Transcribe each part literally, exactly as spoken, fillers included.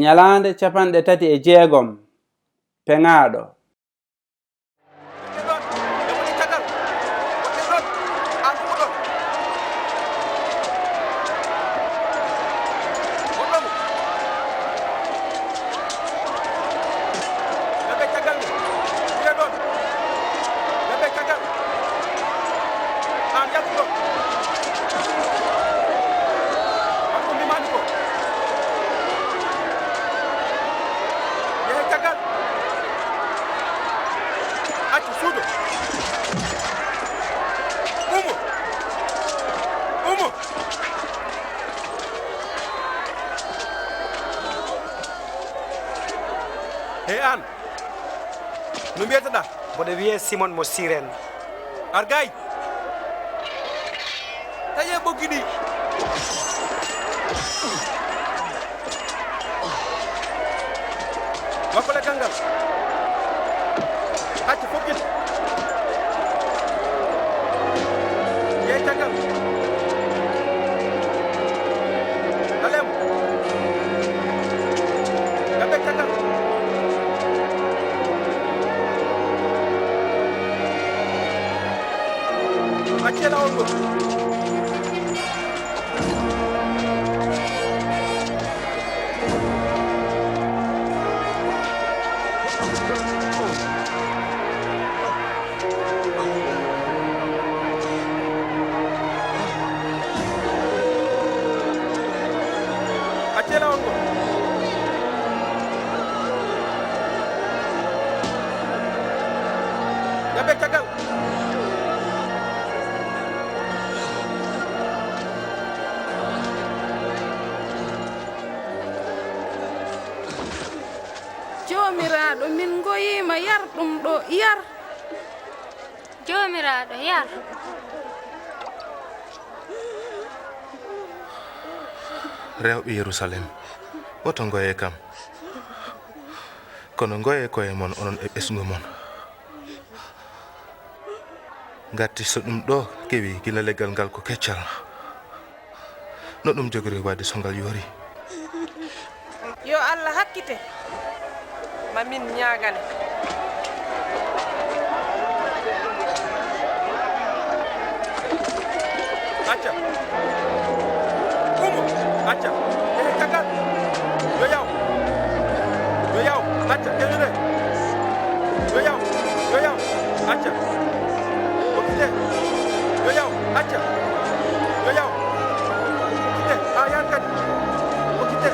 Ñalaande capanɗe tati e jeegom, peŋaaɗo. Accu, suudo. Umo. Umo. Hey, aan. No mbiyetoɗaa? Mboɗo wiyee Simon mo Siren. Argay. Taƴee ɓoggi ɗi. Wakkule kanngal. Accu fokkit. Yee caggal. Alem. Gabe caggal. Accee laawol ngol. Accee laawol ngol. Gabe caggal. Joomiraaɗo, min ngoyiima, yar ɗum ɗo, yar. Joomiraaɗo, yar. Rewɓe Yerusalem, woto ngoye kam. Kono ngoye koye mon onon e ɓesngu mon. Ngati so ɗum ɗo kewi gila leggal ngal ko keccal. No ɗum jogori waɗde so ngal yoori? Yo Allah hakkite, ma min ñaagane. Acca. Umo. Acca. Ehe, caggal. Yo yaw. Yo yaw. Acca. Ƴeewire. Yo yaw. Yo yaw. Acca. Hokkite. Yo yaw. Acca. Yo yaw. Hokkite. Haa yaan kadi. Hokkite.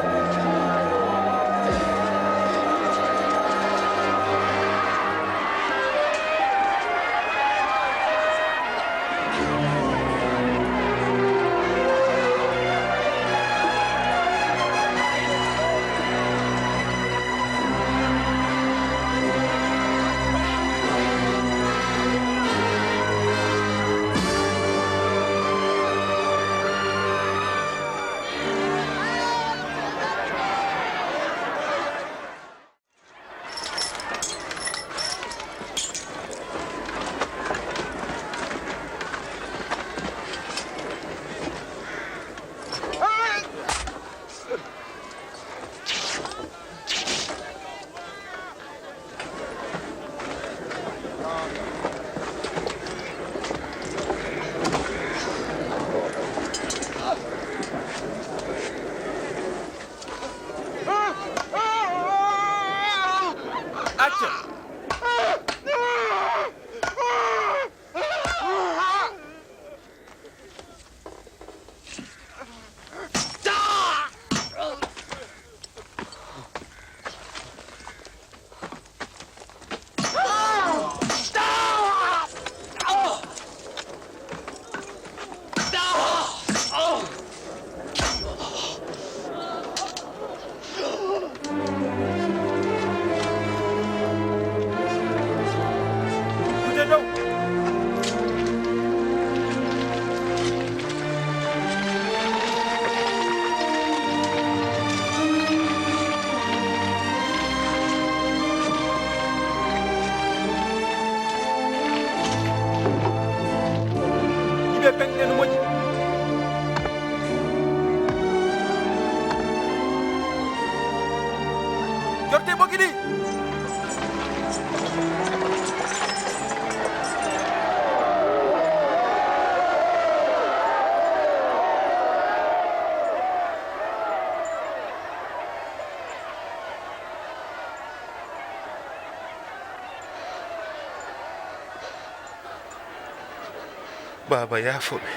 Baaba, yaafo ɓe.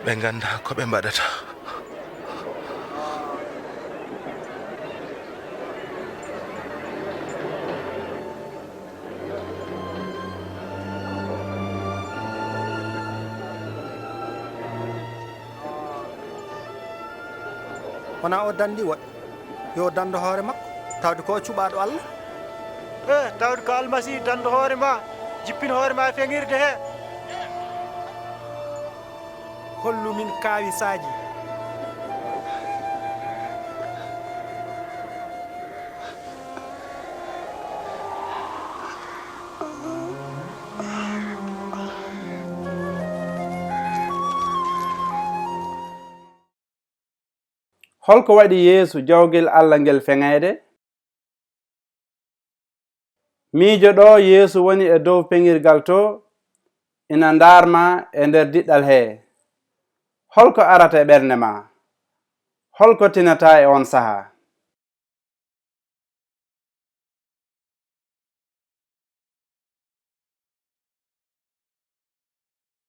Ɓe nganndaa ko ɓe mbaɗata. Wonaa o danndi woɗɓe. Yo o danndo hoore makko, tawde ko o cuɓaaɗo Allah. E, tawde ko Almasiihu, danndo hoore ma, jippin hoore ma e feŋirde he. Hollu min kaawisaaji. Holko waɗi Yeesu jawgel Allah ngel feŋeede? Miijo ɗo Yeesu woni e dow peŋirgal to, ina ndaarma e nder diɗɗal hee. Holko arata e ɓernde ma? Holko tinata e on saha?